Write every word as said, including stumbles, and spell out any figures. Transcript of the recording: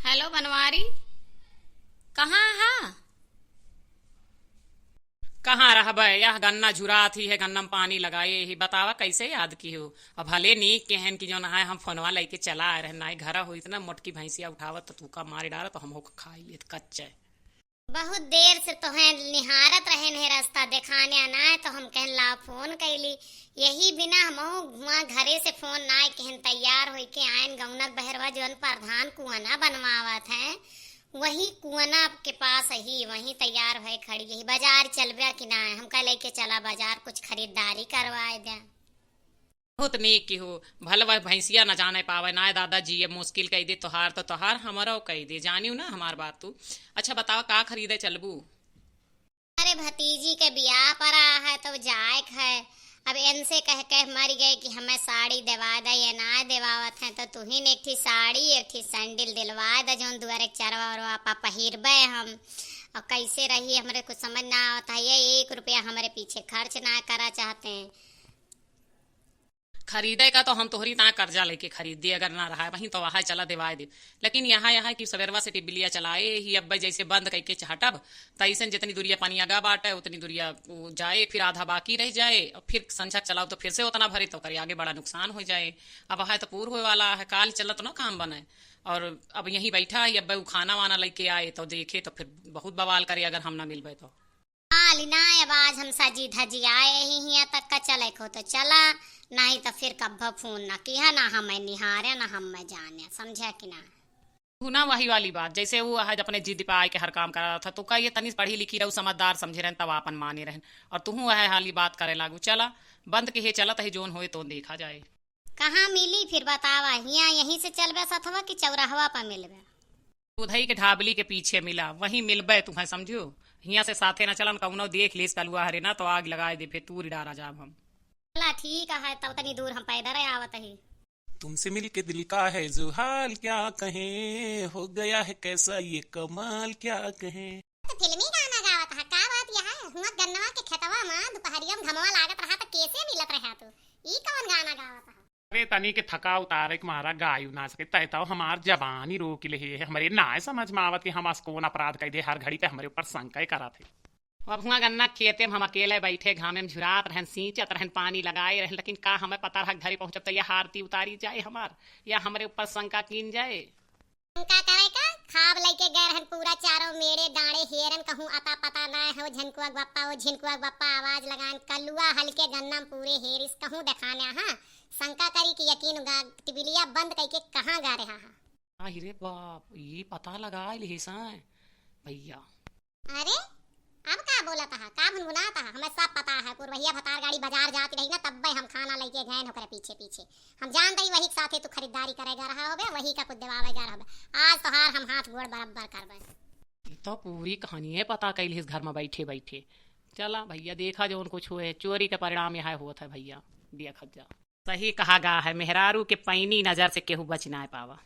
हेलो बनवारी, कहाँ हा? कहाँ रहबे, यह गन्ना झुरात ही है, गन्ना में पानी लगाए ही। बतावा कैसे याद की हो? अब भले नीक के हन कि जो नहाए हम फोनवा लेके चला आए रहन, नाई घरा होइत ना मोटकी भैंसिया उठावत तो तू का मारे डारत, तो हम होके खाई लेत कच्चे। बहुत देर से तोहें निहारत रहेन है रास्ता देखाने आना है, तो हम कहन लाओ फोन कैली। यही बिना हमहू हुआं घरे से फोन नाय कहन तैयार होई के आयन गौनक बहरवा जौन प्रधान कुआना बनवावत है, वही कुआना के पास ही, वहीं तैयार भय खड़ी यही। बाजार चलबे कि नाय? हमका लेके चला बाजार, कुछ खरीदारी करवाए दे। बहुत नीक की हो, भल वह भैंसिया न जाने पावे, नाय दादा जी, ये मुश्किल कई दे तोहार तो तोहार, हमरो कई दे, जानियो ना हमार बात तू। अच्छा बताओ, का खरीदे चलबू? अरे भतीजी के बियाह पड़ा है तो जाए के है। अब इनसे कह कह मर गए कि हमें साड़ी देवा दे, ये ना देवावत हैं, तो तुहिन एक ठी साड़ी, एक ठी सैंडल दिलवा दे, जौन दुआरे के चरवा उरवा पा पहिरबे हम। और कैसे रही, हमरे कुछ समझ ना आवत है, ये एक रुपया हमरे पीछे खर्च ना करा चाहते हैं। खरीदे का तो हम तोहरी ता कर्जा लेके खरीद दी, अगर ना रहा वहीं तो वहाँ चला देवाए दे। लेकिन यहाँ, यहाँ की सवेरवा से टिबिलिया चलाए ही, अब जैसे बंद कइके हटब, त अइसन जितनी दूरिया पानी आगा बाटे, उतनी दूरिया उ जाए, फिर आधा बाकी रह जाए, और फिर संझा चलाओ तो फिर से उतना भरे, तो करे आगे बड़ा नुकसान हो जाए। अब है तो पूर होए वाला है, काल चलत ना काम बने, और अब यहीं बैठा ही, अब उ खाना वाना लेके आए तो देखे तो फिर बहुत बवाल करे अगर हम ना मिलबे तो। आली ना, अब आज हम सजी धजी आए ही हियाँ तक का चले को तो चला, नहीं तो फिर कब्बो फोन ना किहा, ना हमें निहारे, ना हमें जाने, समझे कि ना? तू ना वही वाली बात, जैसे वो आज अपने जिद पे आए के हर काम करा था, तो का ये तनी पढ़ी लिखी रहू, समझदार समझे रहन, तब आपन माने रहन, और तुहू वह हाली बात करे लागू। चला, बंद के हे चलत है, जोन होए तो देखा जाए। कहाँ मिली फिर बतावा, हियाँ यहीं से चलबे सथवा कि चौराहवा पर मिलबे? उधई के ढाबली के पीछे मिला, वहीं मिलबे तुहें, समझू। हियाँ से साथे न चलन, कउनो देख लीस कलुआ हरे ना, तो आग लगाए दे, फिर तूर डारा जाब हम। चला ठीक है, तब तनी दूर हम पैदल आवत ही। तुमसे मिलके दिल का है जो हाल क्या कहें, हो गया है कैसा ये कमाल क्या कहें। तो फिल्मी गाना गावत है, का बात यह है? हुआं गन्नवा के खेतवा में दुपहरिया में घमवा लागत रहा तो कैसे मिलत रहा तू? ई कौन गाना गावत है? अरे तनी के थका उतारे के मारा गायु ना सके, तय तो हमार जबानी रोक ले है, हमरे नाय समझ में आवत कि हम अस कौन अपराध कइ दे, हर घड़ी ते हमरे ऊपर संकय करत है। अब हुआं गन्ना खेते में हम अकेले बैठे घामे में झुरात रहन, सींचत रहन, पानी लगाए रहन, लेकिन का हमें पता रहा घरे पहुँचब तो यह आरती उतारी जाए हमार, या हमरे ऊपर शंका कीन जाए। शंका करे का? खाब लइके गए रहन पूरा चारों मेड़े डाँड़े हेरन, कहूँ अता पता ना हो झनकुआ के बप्पा, वो झिनकुआ के बप्पा आवाज लगान, कलुआ हल्के गन्ना में पूरे हेरिस, कहूँ देखाने, हाँ, शंका करी कि यकीन गा-, टिबिलिया बंद कइके कहाँ गा रहा हा। अरे बाप, ये पता लगा लिहिस हैं भैया। अरे, अब का बोलत हा, का भुनभुनात हा? हमें सब पता है, पुरवहिया भतार गाड़ी बाजार जात रही ना, तब्बे हम खाना लइके गए ओकरे पीछे पीछे। हम जानत ही वही के साथे तू खरीदारी करे गा रहा होबे, वही का कुछ देवावे गा रहबे। आज तोहार हम हाथ गोड़ बरब्बर करबे। ई तो पूरी कहानिये पता कइ लिहिस घर में बैठे बैठे। चला भैया, देखा जौन कुछ होए, चोरी के परिणाम यह होत है भैया, देखत जा। सही कहा गा है, मेहरारू के पैनी नजर से केहू बच ना पावा।